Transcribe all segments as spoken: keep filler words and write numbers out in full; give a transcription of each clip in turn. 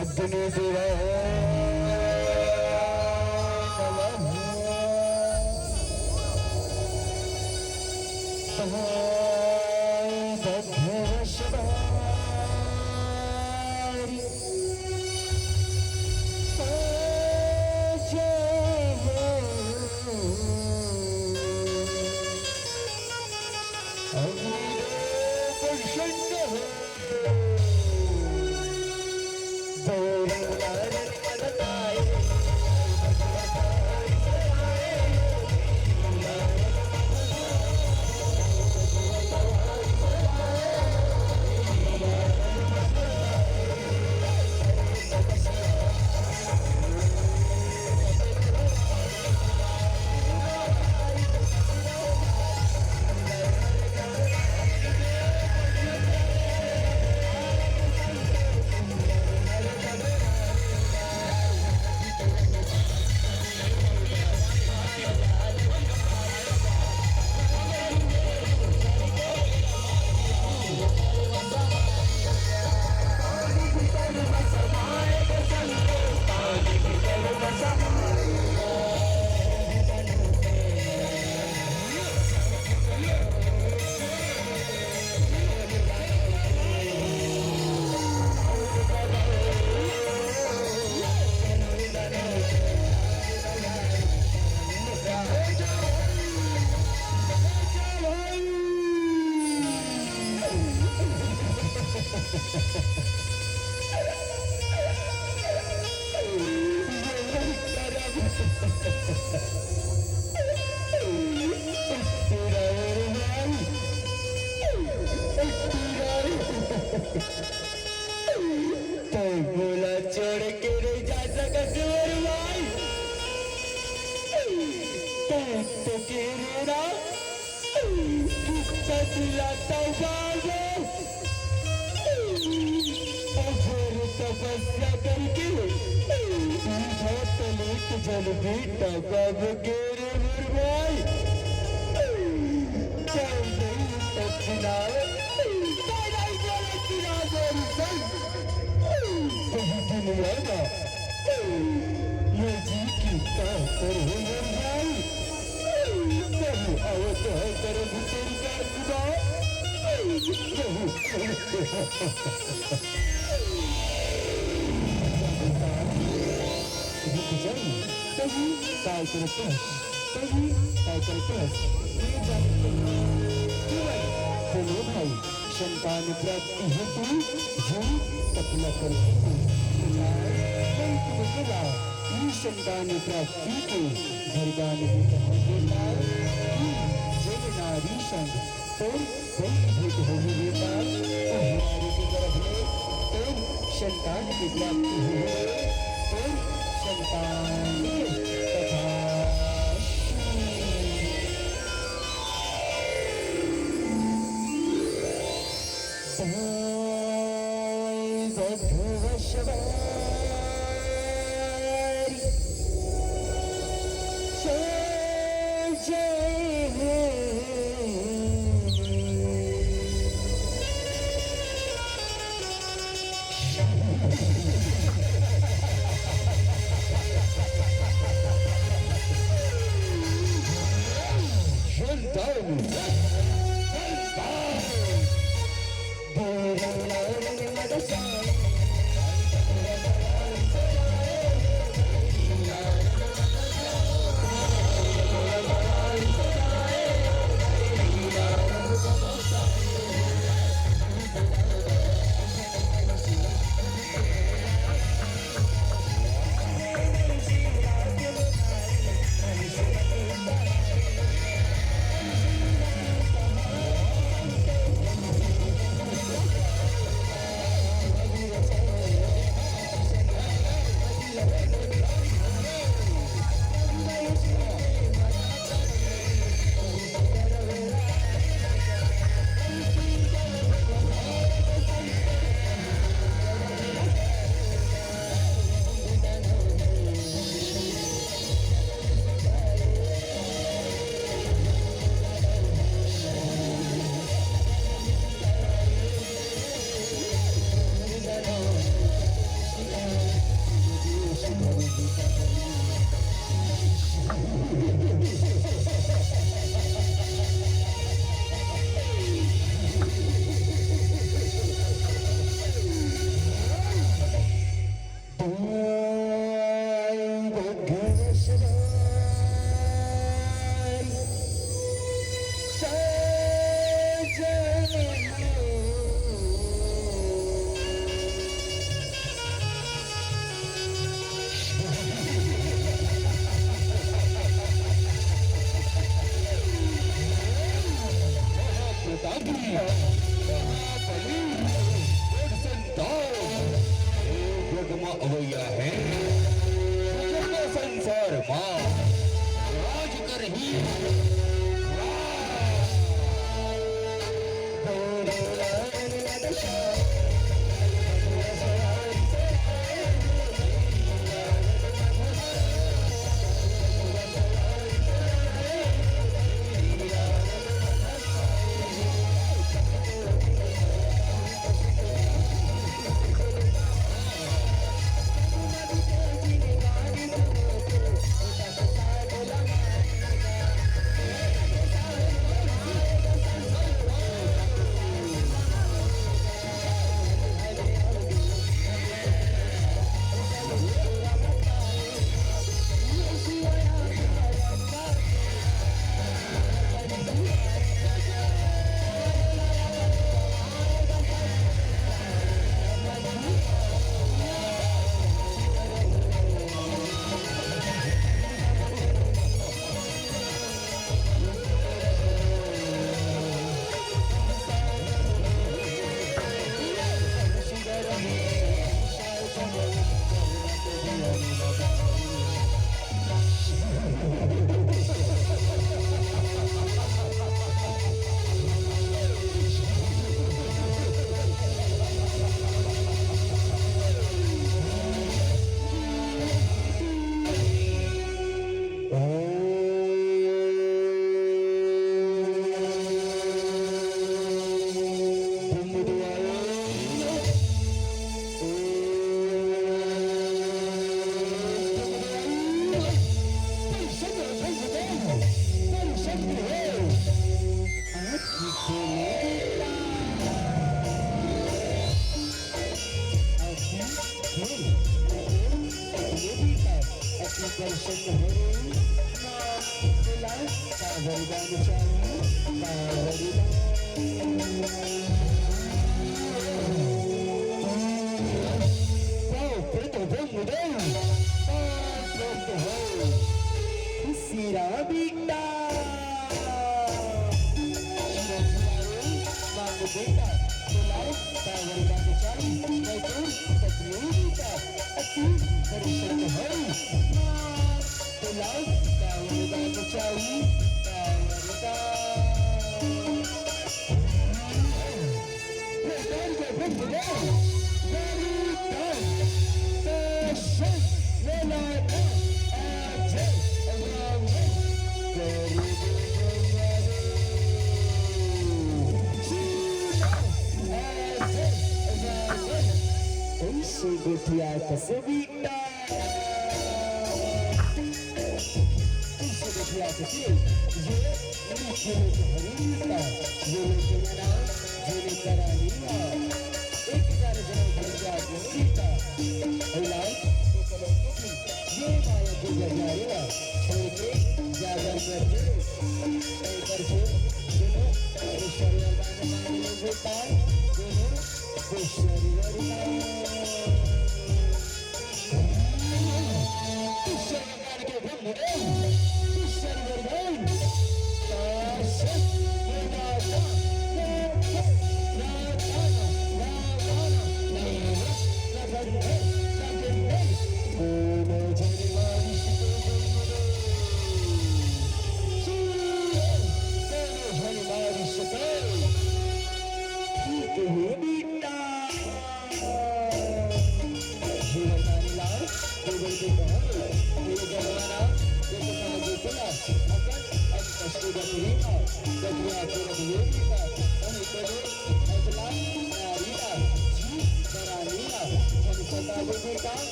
अग्नि देवा नमः। तैं मोला छोड़ के नइ जा सकस मोर भाई। तैं तो कहे रहे ना कि तैं दिलाता बाबू। अगर तपस्या करके तुझे तलेत जल बेटा कब के रे मोर भाई। तैं नइ तो सुनावे, तैं नइ बोले सुनावे रे संग। कभी दुनिया ना ये जी की का पर हो मोर भाई। नहीं आवत है करम तेरी का खुदा। नहीं। रुक जाइए। तभी काय करत हस? तभी काय करत हस? ये जानत नहीं। क्यों भाई? बोलो भाई, संतान प्राप्ति हेतु जो तपला करती थी। नहीं तुम्हें मिला, ये संतान प्राप्ति के वरदान भी कहा देता कि जब नारी संग तोर कोई भेद होही बेटा, तो हमारे की तरफ ले तोर संतान की प्राप्ति होही, तोर संतान तथा सवारी। जय जय हो। प्रतापी, महाबली, बड़ संताप, ए जग म अवइया हे, जग संसार म राज करही। देखिया कसे बीता, तुझसे देखिया कसे, ये मीठे लोग हरी बीता, ये लोग मेरा नाम जेने करा लीला। एक हजार जनम भर जा जीता। औलाद, ये माया के गजारिया छोड़ के जागर कर दे। करके दोनों ईश्वरीय गाने मांगने को पाए, दोनों ईश्वरीय गाने। ईश्वरीय गाने के ब्रह्म देव, ईश्वरीय गाने।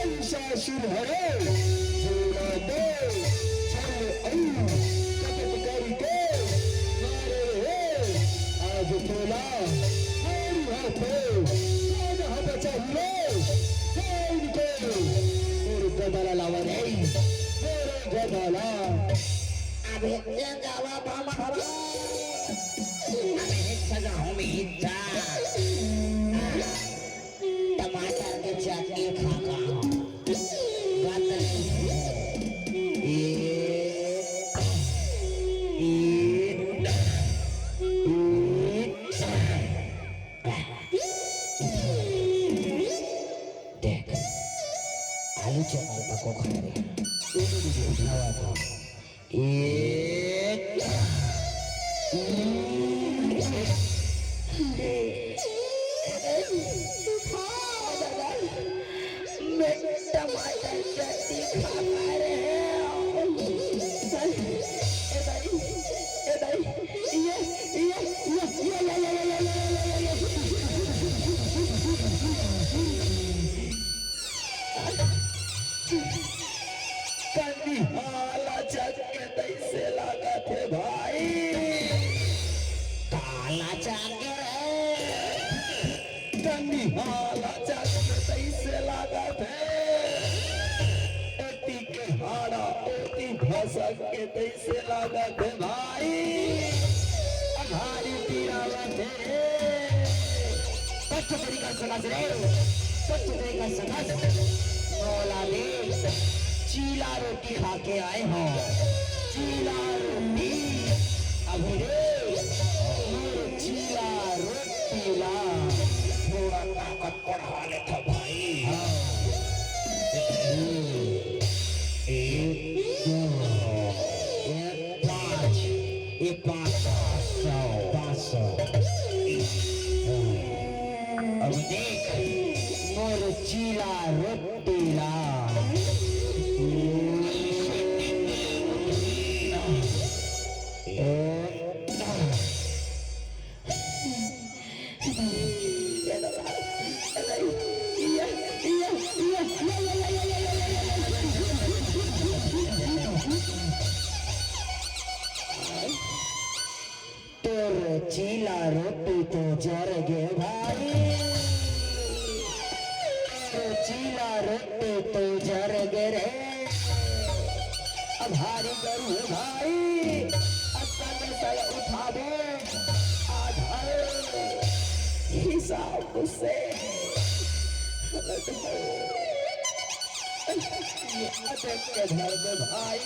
महिषासुर हरे, जेला दे, छल अउ कपट करके मारे हे। आज तोला मोर हाथे, राजा ह बचाही रे, सैन के मोर गदा ला लावा रे, मोर गदा ला। अबे ये गावा बाबा, अबे एक सजा हो मिटा। टमाटर के चटनी खा खा। बात नहीं। ये, ये, ये, देख, आलू चना पको खा रहे हैं। नवा था। एक, भाला चल के तइसे लागत हे, एती के हाड़ा ओती भसक के तइसे लागत हे भाई। अघारी पिरावत हे। कष्ट तरीका समझ रे, कष्ट तरीका समझ। मोला दे, चीला रोटी खा के आए हो। चीला रोटी। अभी रे, मोर चीला रोटी ला। थोड़ा ताकत बढ़ा लेता भाई। हाँ। एक, दो, एक, पाँच। ये पाँच सौ। पाँच सौ। अब देख, मोर चीला रोटी ला। तोर चीला रोटी तो जर गे भाई, तोर चीला रोटी तो जर गे रे। अब हारी गरू हे भाई, अब संग संग उठाबे आधा हिसाब से। ये अटक के धर दे भाई।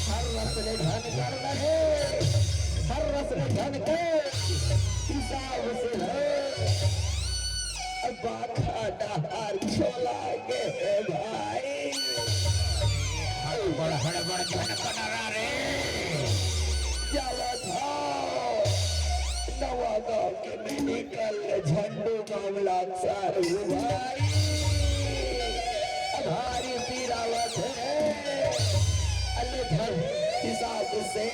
हर रस ले धन कर रहे, हर रस ले धन के हिसाब से हो। अब बाखा डहार छोला के भाई। हड़बड़ हड़बड़ झन कनरा रे। जावत हो नवा गांव के मेडिकल झंडू मामला सारू भाई। अघारी पिरावत हे। अले धर हिसाब से।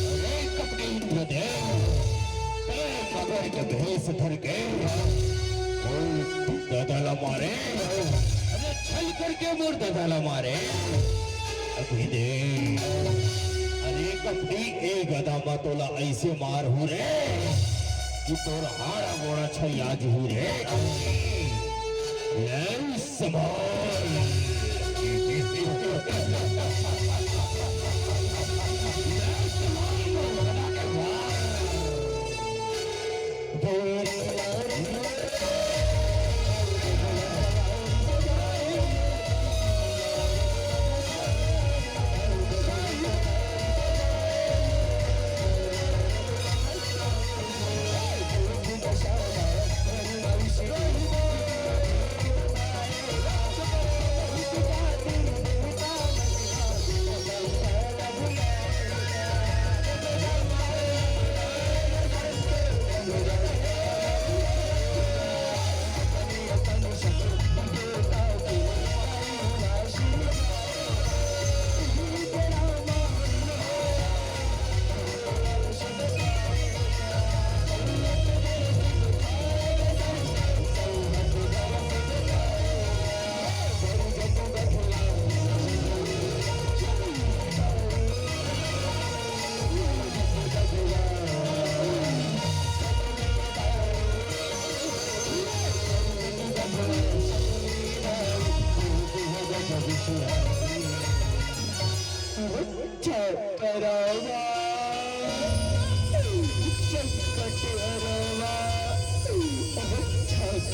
अरे कपड़े इंद्रदेव, तें मगर के भेष धर के मोर ददा ला मारे। अरे छल करके मोर ददा ला मारे। अभी दे। अरे कपड़ी ए गदा मा तोला ऐसे मारहूं रे कि तोर हाड़ा गोड़ा छरिया जही रे। ले संभाल।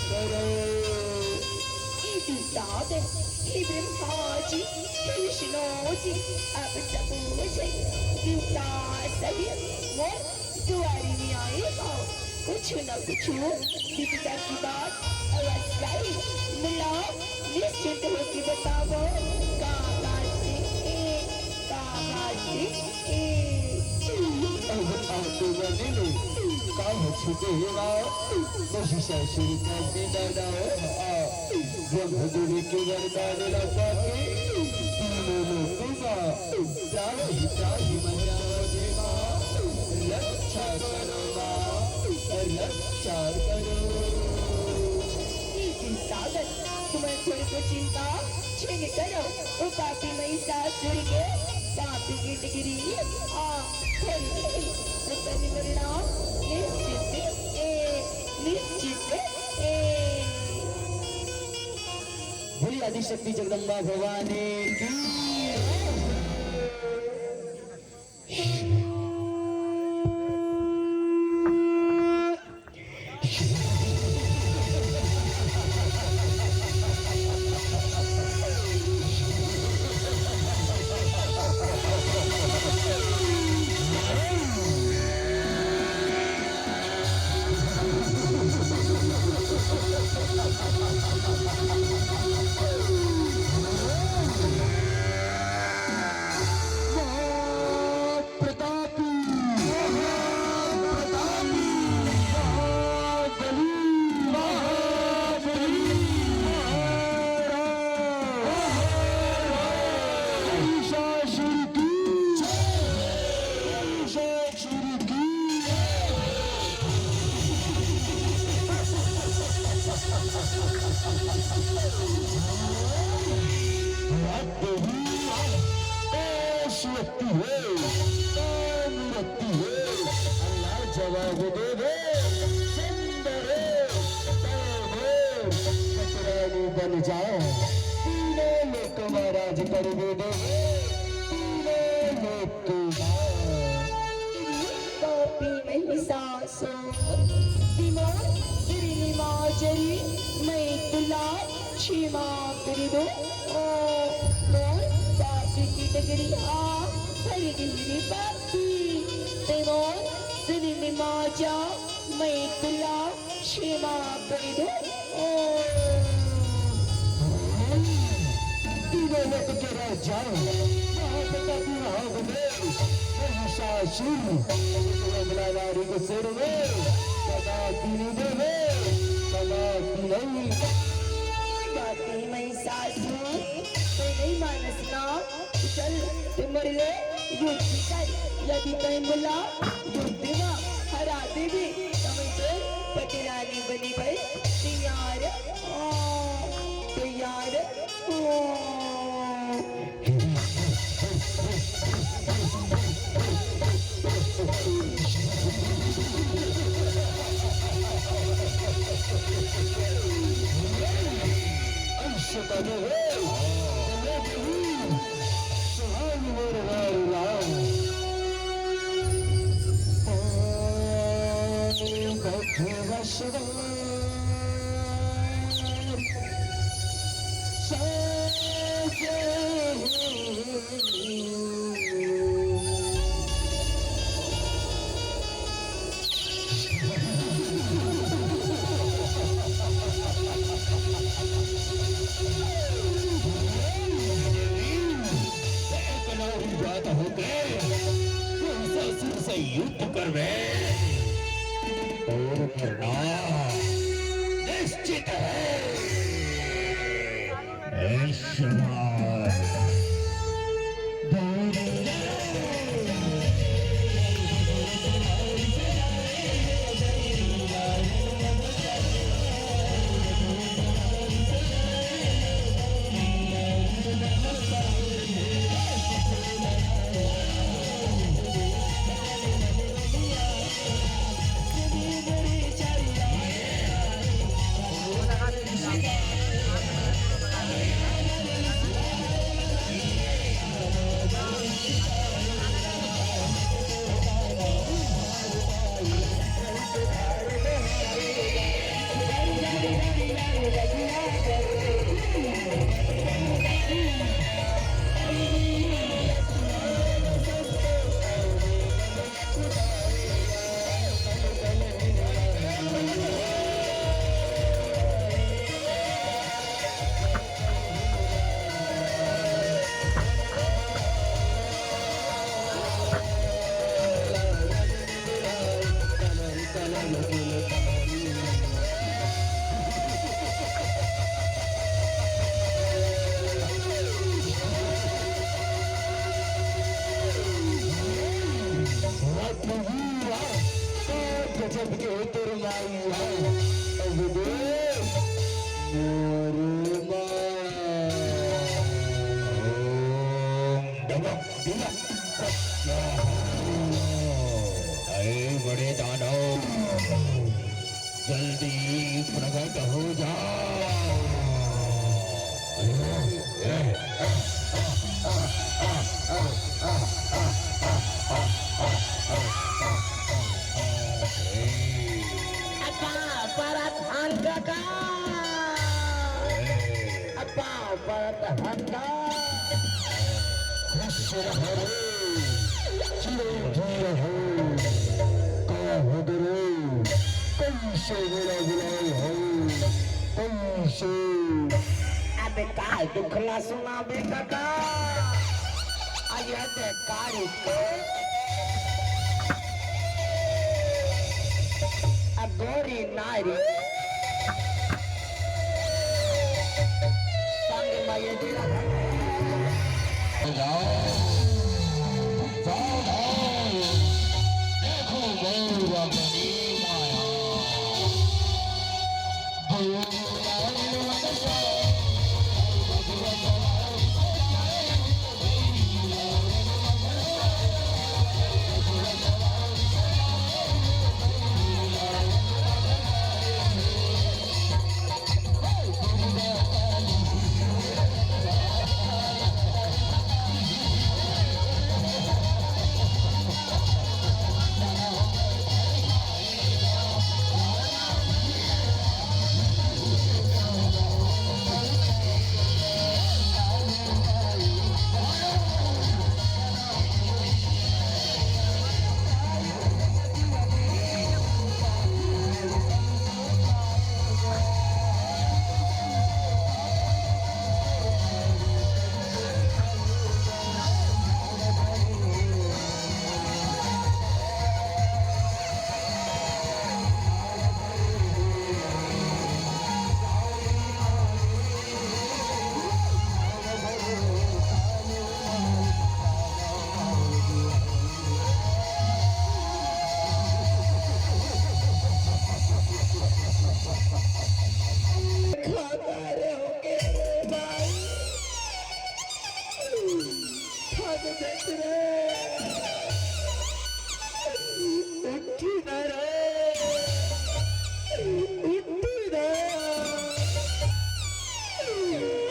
करो। हे दुर्योधन, हे ब्रह्मा जी, हे विष्णु जी, आप सबो झन देवता सभी मोर दुआरी में आए हव। कुछु न कुछु विपदा की बात अवश्य आही। मिलाओ, निश्चिंत होके बतावव, का बात हे? का बात हे? अब आते बने लो, का हो छुटे हेवा, महिषासुर का विदा डाओ, आ, ब्रह्मदेव के वरदान ला पाके, तीनों लोक मा त्राहि त्राहि मचा देवा, रक्षा करो माँ, रक्षा करो। हे सागर, तुमन थोड़ी को चिंता झिन करो, ओ पापी महिषासुर के पापी की डिग्री आ भरी, ओकर मरना निश्चित ए, निश्चित ए। बोलिए आदिशक्ति जगदम्बा भवानी की। प्रतापी, प्रतापी, महाबली, महाबली, महाराज, महिषासुर की जय, महिषासुर की जय। देवी, ओ शिवती हे, ओ मूर्ति हे, अल्लाह जवाब देवे, सुंदर हे, तय मोर पटरानी बन जाओ, तीनों लोक मा राज करवे देवे, तीनों लोक मा। पापी महिषासुर, तिमोर सिरनी मा जरी, मैं तुला क्षमा करी दो। ओ, मोर पापी की डगरी आ भरी गे हे पापी, तिमोर सिरनी मा जा, मैं तुला क्षमा करी दो। ओ। तीनों लोक के राजा, महाप्रतापी महाबली, महिषासुर, नारी के सिर में, सदा पीनी देवे, सदा पीनी। बाकी महिषासुर, तैं नहीं मानस ना, चल, तैं मोर ले युद्ध कर, यदि तैं मोला युद्ध मा हरा देबे, त मैं तोर पटरानी बने बर तैयार, आ, तैयार। एक नौरी बात होके, तू ससुर से युद्ध करबे। और मरना निश्चित है। ऐसा गजब के हो तोर माई, अब दे मोर माँ। ओम डमक डिमक। अरे बड़े दानव, जल्दी प्रकट हो जा। अब्बा, परत हन कका। अब्बा, परत हन का। खुश रहो रे, चिरंजीव रहो। का हो रे? कइसे मेरा बुलाए हो? कइसे? अबे का दुखला सुनाबे कका? अरे देख गाड़ी के अगोरी नारी संग में ये दिला जाओ, जाओ, जाओ। देखो गौर अपनी माया। उठी ना रे, उठी ना।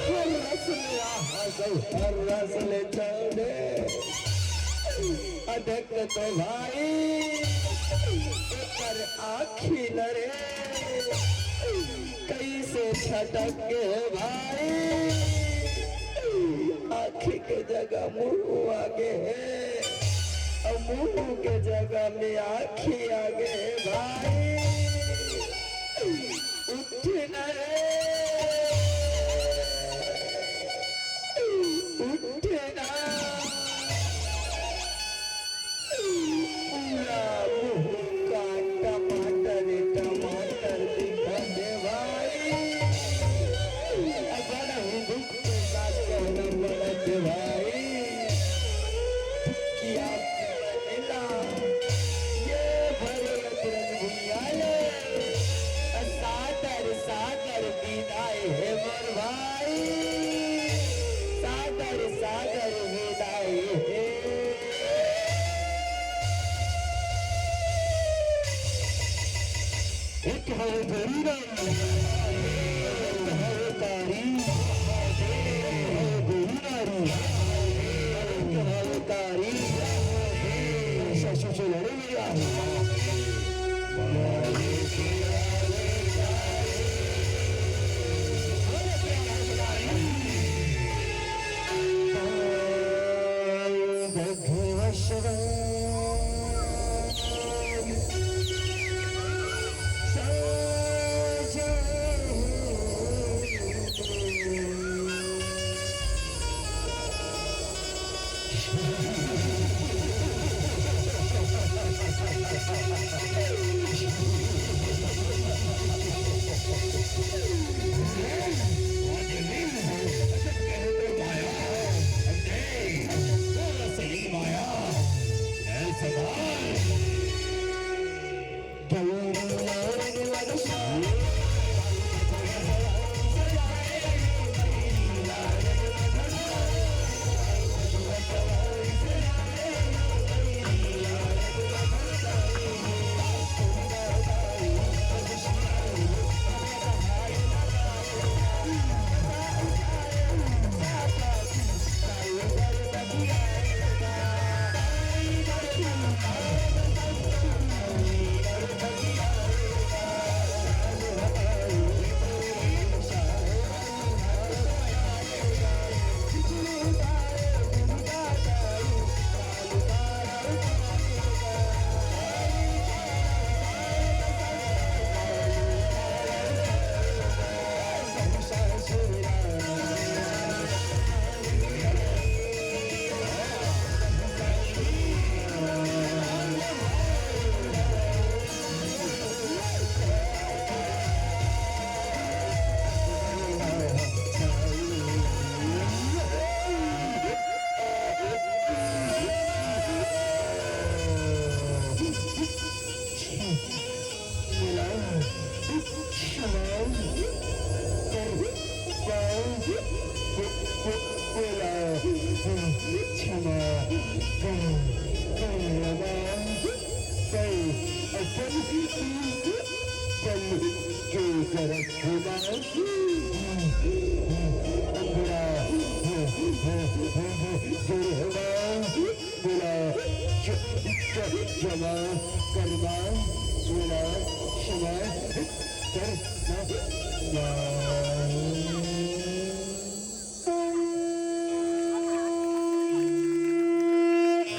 हर रस ले आहा गौ, हर रस ले जाने। अधक तो भाई, एकर आँखी न रे। कइसे छटक गे भाई, आँखी के जगह मुँह आ गे हे, अउ मुँह के जगह में आँखी आ गे हे भाई। उठ ना रे, उठ ना। पूरा मुंह का टमाटर, टमाटर दिखत हे भाई। अब बड़ा ही दुख के साथ कहना पड़त हे भाई कि आप मिला ये भरे अतरन भुइयां ले। सादर, सादर बिदाई हे मोर भाई, सादर, सादर बिदाई हे। एक हवे गोरी नारी, एक हवे कारी, एक हवे गोरी नारी, एक हवे कारी। ससुर से लड़े मेरे आए। अंधेरा, बोला, ज-, ज-, जमा, कर्मा, बोला, क्षमा, कर्मा।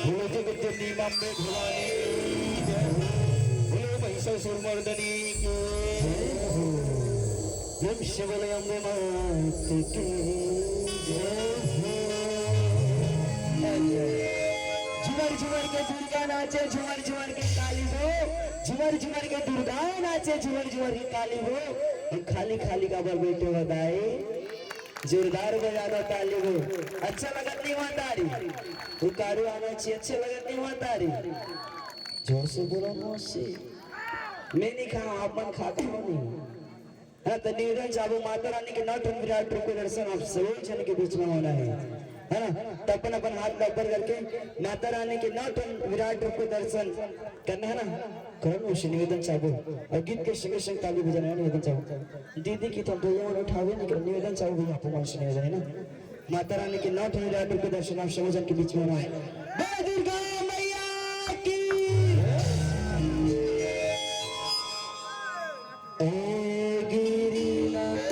बोलो जगत जननी माँ अम्बे भवानी की जय हो। बोलो महिषासुर मर्दनी की जय हो। प्रेम से बोले अम्बे मात की जय हो। झुमर झुमर के दुर्गा नाचे, झुमर झुमर के काली हो, झुमर झुमर के दुर्गा नाचे, झुमर झुमर के काली हो। अउ खाली खाली काबर बइठे हो दाई? जोरदार बजाना ताली हो। अच्छा लगत नहीं हुआ तारी? हुंकारू आना चाहिए, अच्छा लगत नहीं हुआ तारी? जोर से बोलो मौसी। मैं नहीं खाऊं, आप मन खा खाओ नहीं। हाँ, तो निवेदन चाहबो माता रानी के नौ ठन विराट रूप के दर्शन आप सभी जन के बीच में होना है, है ना? तो अपन अपन हाथ ला ऊपर करके माता रानी के नौ ठन विराट रूप के दर्शन करना है ना? करो ना, उसे निवेदन चाहबो। अउ गीत के संगे संग ताली बजाना है, निवेदन चाहबो। दीदी की तो भैया मन उठावे नहीं कर, निवेदन चाहबो भैया, आप मन से निवेदन है ना, माता रानी के नौ ठन विराट रूप के दर्शन आप समूह जन के बीच में होना है। जय दुर्गा मैया की। ए गिरिनाथ।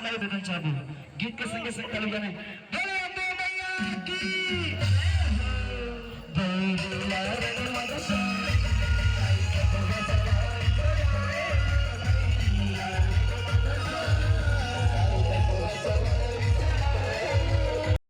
नहीं बदल चाहबो। गीत के संगे संग ताली बजाना। बोले अम्बे मैया की। बोले दुलार माता।